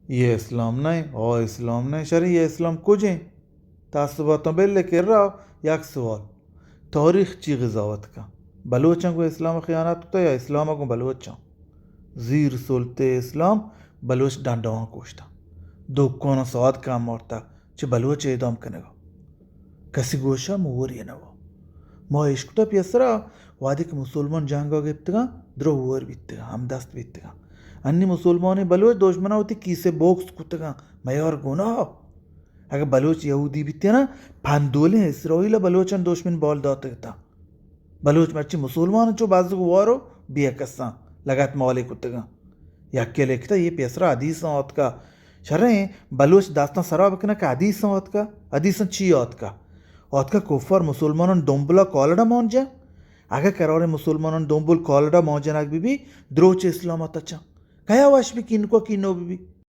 یہ اسلام نہ، آ اسلام نہ، شریں یہ اسلام کجیں؟ تعصباتاں بل کرا یک سوال، تاریخ چی قضاوت کا؟ بلوچاں گوں اسلام خیانت کتا یا اسلام گوں بلوچاں؟ زیر سلطے اسلام بلوچ ڈنڈوان کوشتا، دکاناں سواد کم مارتا، چہ بلوچ اعدام کنگا۔ کسی گوشا موری نوا۔ ما اشکتا پیسرا وادی کہ مسلمان جنگا گپتگاں، درو ور بیتگاں، ہم دست بیتگاں۔ انی مسلمانی بلوچ دشمنا وتی کیسے بوکس کتگاں، میار گناہ۔ اگہ بلوچ یہودی بیتینا، پندولیں اسرائیل بلوچان دشمن بال داتگتا۔ بلوچ مرچی مسلمان چو بزگ وارو بیا کساں لگت مالے کتگاں۔ یکے لکھتا یہ پیسرا حدیثاں آتکا۔ شریں بلوچ دستاں سرا بکنہ کہ حدیثاں آتکا۔ حدیثاں چی آتکا؟ آتکا کفار مسلمانان دنبلا کالڑا مانجا۔ اگہ قرار مسلمانان دنبل کالڑا مانجنگ بی بی، دروچ اسلام تچا۔ کیا وش بی کینکو کینو بی بی۔